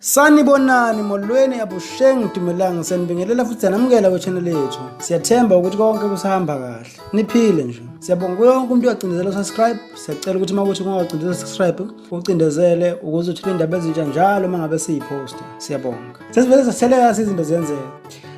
Sanibonani, molweni, avuxeni, dumelang, siyanibingelela futhi siyanamukela kwi-channel yethu. Siyathemba ukuthi konke kusahamba kahle. Niphile nje. Siyabonga kuyo wonke umuntu oyacindezela subscribe. Siyacela ukuthi uma kuthi ungawacindezela subscribe, ucindezele ukuze uthole indaba ezintsha njalo uma ngabe siyiposta. Siyabonga. Sesivele satheleka izinto ziyenzeka.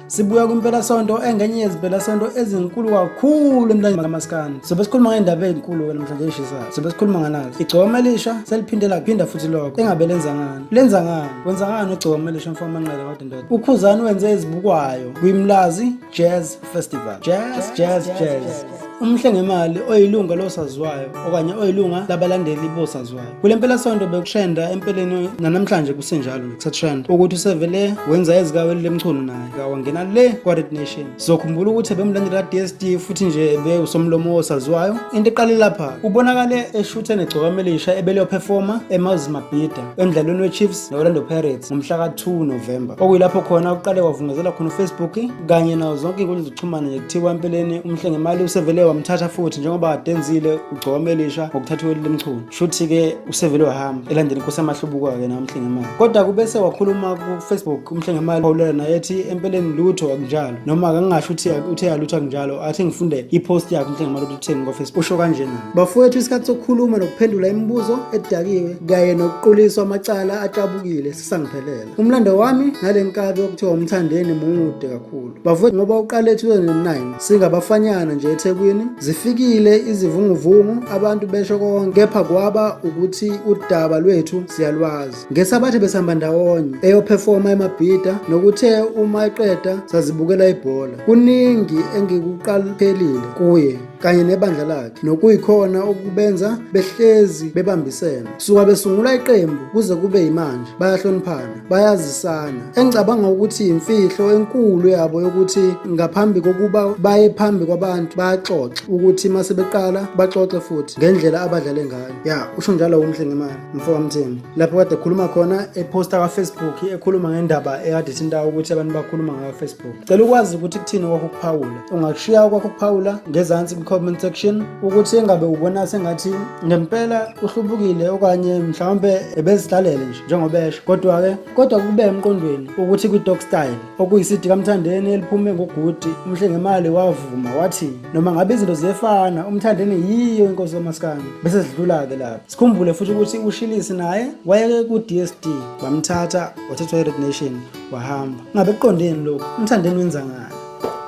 Sibuya kwimpelasonto engenye yezimpelasonto ezinkulu kakhulu emlandweni kamaskandi. Sobe sikhuluma ngendaba ezinkulu ke namhlanje eshisayo. Sobe sikhuluma nganazi. Igcokama elisha seliphinde laphinda futhi lokho. Engabe lenza ngani? Lenza ngani? Wenza ngani ugcokama elisha mfo amanqele kodwa ndoda? Ukhuzani wenze ezibukwayo kwiMlazi Jazz Festival. Jazz, jazz, jazz. Umhlengemali oyilunga losaziwayo okanye oyilunga labalandeli bosaziwayo. Kule mpelasonto bekutrenda empeleni nanamhlanje kusenjalo nje kusatrend ukuthi usevele wenza ezikawelile Mchunu naye wangena le kwa-Red Nation. Sizokhumbula ukuthi ebemlandela ka-DSD futhi nje ebewusomlomo wosaziwayo. Into eqale lapha ubonakale eshuthe negcokama elisha ebeliyophefoma eMoses Mabhida emdlalweni we-Chiefs ne-Orlando Pirates ngomhla ka-2 November, okuyilapho khona uqale wavungezela khona uFacebook kanye nazo zonke iy'nkundla zokuxhumana nje kuthiwa empeleni uMhlengemali usevele wamthatha futhi njengoba kade enzile ugcokama elisha ngokuthatha uWelile Mchunu. Shuthi-ke usevele wahamba elandela inkosi yamahlubuka-ke naye uMhlengemali. Kodwa kubese wakhuluma ku-Facebook uMhlengemali wawulela naye ethi empeleni lutho akunjalo, noma akangasho ukuthi uthe alutho akunjalo, athi ngifunde i-post yakhe uMhlengemali ukuthi utheni kwa-Facebook. Usho kanjena: bafowethu, isikhathi sokukhuluma nokuphendula imibuzo edakiwe kanye nokuquliswa amacala atshabukile sisangiphelela. Umlando wami nale nkabi okuthiwa uMthandeni mude kakhulu bafowethu, ngoba uqale 2009 singabafanyana nje eThekwini. Zifikile izivunguvungu, abantu besho konke, kepha kwaba ukuthi udaba lwethu siyalwazi. Ngesabathe besihamba ndawonye eyophefoma eMabhida, nokuthe uma eqeda sazibukela ibhola. Kuningi engikuqaphelile kuye kanye nebandla lakhe, nokuyikhona okubenza behlezi bebambisene. Suka besungula iqembu kuze kube yimanje, bayahloniphana, bayazisana. Engicabanga ukuthi imfihlo enkulu yabo yokuthi ngaphambi kokuba baye phambi kwabantu bayaxoxa, ukuthi mase beqala baxoxe futhi ngendlela abadlale ngayo. Ya, usho njalo uMhlengemali mfo kaMthembu lapho kade ekhuluma khona eposta ka-Facebook ekhuluma ngendaba ekade ithinta ukuthi abantu bakhuluma ngayo Facebook. Cela ukwazi ukuthi kuthini kwakho ukuphawula. Ungakushiya kwakho ukuphawula ngezansi kwi-comment section ukuthi engabe ubona sengathi ngempela uhlubukile okanye mhlawumbe ebezihlalele nje njengoba esho. Kodwa-ke kodwa kube emqondweni ukuthi kwi-Dog Style okuyisidi kaMthandeni eliphume ngogudi, uMhlengemali wavuma wathi noma ngabe izinto ziyefana, uMthandeni yiyo inkosi kamaskandi. Bese sidlula-ke lapho. Sikhumbule futhi ukuthi uShilisi naye wayeke ku-DSD, bamthatha wathathwa i-Red Nation wahamba. Ngabe kuqondeni lokhu? UMthandeni wenza ngani?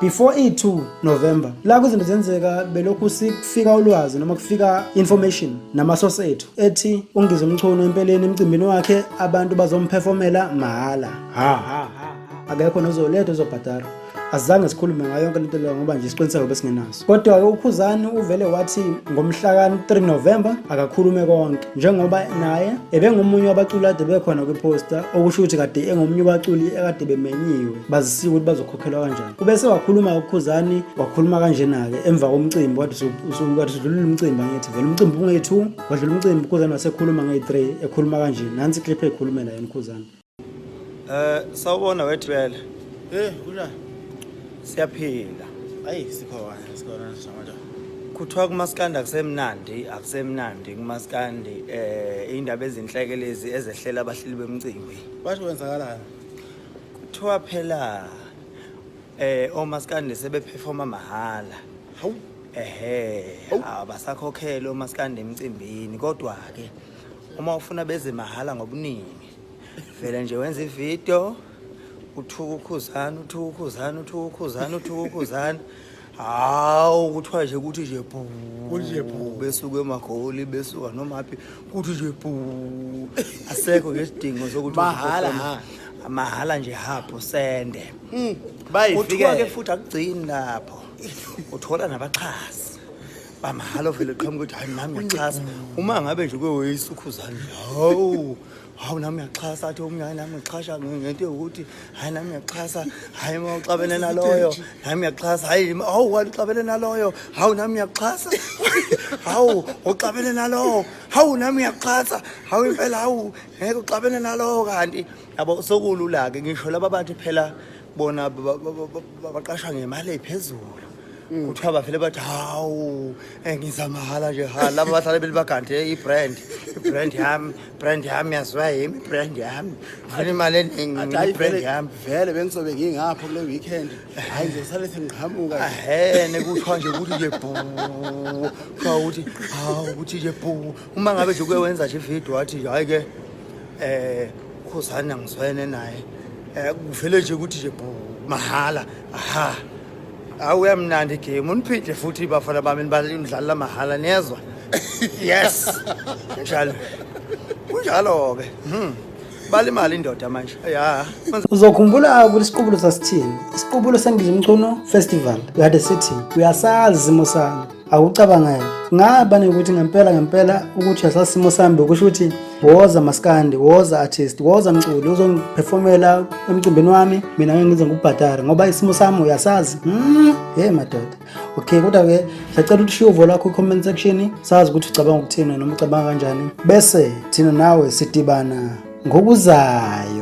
Before i-2 November la kuzinto zenzeka, belokhu sifika ulwazi noma kufika information nama-source ethu ethi uNgizwe Mchunu empeleni emcimbini wakhe abantu bazomphefomela mahhala, ha, akekho nozoletha ozobhadara. Azange sikhulume ngayo yonke lento leyo ngoba nje isiqiniseko besingenaso. Kodwa-ke uKhuzani uvele wathi ngomhla ka-3 November akakhulume konke, njengoba naye ebengomunye wabaculi kade bekhona kwiposta, okusho ukuthi kade engomunye wabaculi ekade bemenyiwe, bazisiwe ukuthi bazokhokhelwa kanjani. Ubese wakhuluma uKhuzani, wakhuluma kanjena-ke emva komcimbi, wathi usudlulile umcimbi, angithi vele umcimbi ungeyi-2, wadlula umcimbi, uKhuzani wasekhuluma ngeyi-3 ekhuluma kanje. Nansi iclip ekhulumela yena uKhuzani. Sawubona wethwele. Eh, kunjani? Siyaphila. Ayi, sikhona, sikhona nje. Kuthiwa kumaskandi akusemnandi, akusemnandi kumaskandi, indaba ezinhleke lezi ezehlela abahleli bemcimbi. Basho kwenzakalani? Kuthiwa phela omaskandi sebeperforma mahhala. Hawu. Ehhe, abasakhokhele omaskandi emcimbini, kodwa ke uma ufuna beze mahhala ngobuningi, vele nje wenza ivideo uthuka uKhuzani, uthuka uKhuzani, uthuka uKhuzani, uthuka uKhuzani. Hawu, kuthiwa nje kuthi nje bhu. Kuthi nje bhu. Besuka emagoli, besuka nomaphi, kuthi nje bhu. Asekho nje isidingo sokuthi Mahhala ha. Mahhala nje hapho sende. Bayifike. Kuthiwa ke futhi akugcini lapho, uthola nabaxhasi bamahhala ovele qhamuka ukuthi hayi, nami ngiyaxhasa. Uma ngabe nje kuyoyisa uKhuzani, hawu hawu, nami ngiyaxhasa. Athi omunye, hayi, nami ngixhasha ngento yokuthi hayi, nami ngiyaxhasa. Hayi, uma uxabene naloyo, nami ngiyaxhasa. Hayi, hawu, wena uxabene naloyo, hawu, nami ngiyaxhasa. Hawu, uxabene nalowo, hawu, nami ngiyaxhasa. Hawu, impela, hawu, ngeke uxabene nalowo kanti yabo sokulula-ke. Ngisho laba bantu phela bona baqashwa ngemali eyiphezulu. Kuthiwa bavele bathi hawu, ngiza mahhala nje, ha laba bahlale belibagande i-brand, i-brand yami, brand yami yaziwa yimi, i-brand yami ngifuna imali eningi Athi mina, hayi i-brand vele yami. Vele bengizobe ngingapho kule weekend, hayi ngizosale sengiqhamuka nje. Ahene, kuthiwa nje ukuthi nje bhu, kuthiwa ukuthi hawu, ukuthi nje bhu, uma ngabe nje uke wenza nje ividiyo wathi nje hhayi-ke Khuzani angizwene naye, kuvele nje ukuthi nje bhu, mahhala. Aha, awu, uyamnandi igame, uniphinde futhi bafana bami, nidlalela mahhala, niyezwa? Yes, njalo kunjalo-ke. Balimali indoda manje ya. Uzokhumbula ukuthi isiqubulo sasithini? Isiqubulo seNgizwe Mchunu Festival kade sithi uyasazi isimo sami, akucabangele. Ngaba nekuthi ngempela ngempela ukuthi uyasazi isimo sami, bekusho ukuthi woza maskandi, woza artist, woza mculi uzongiphefomela emcimbini wami, mina ngeke ngize ngikubhadare ngoba isimo sami uyasazi. Hey madoda. Okay, kodwa ke siyacela ukuthi ushiye uvo lwakho ku-comment section, sazi ukuthi ucabanga ukuthini noma ucabanga kanjani. Bese thina nawe sidibana ngokuzayo.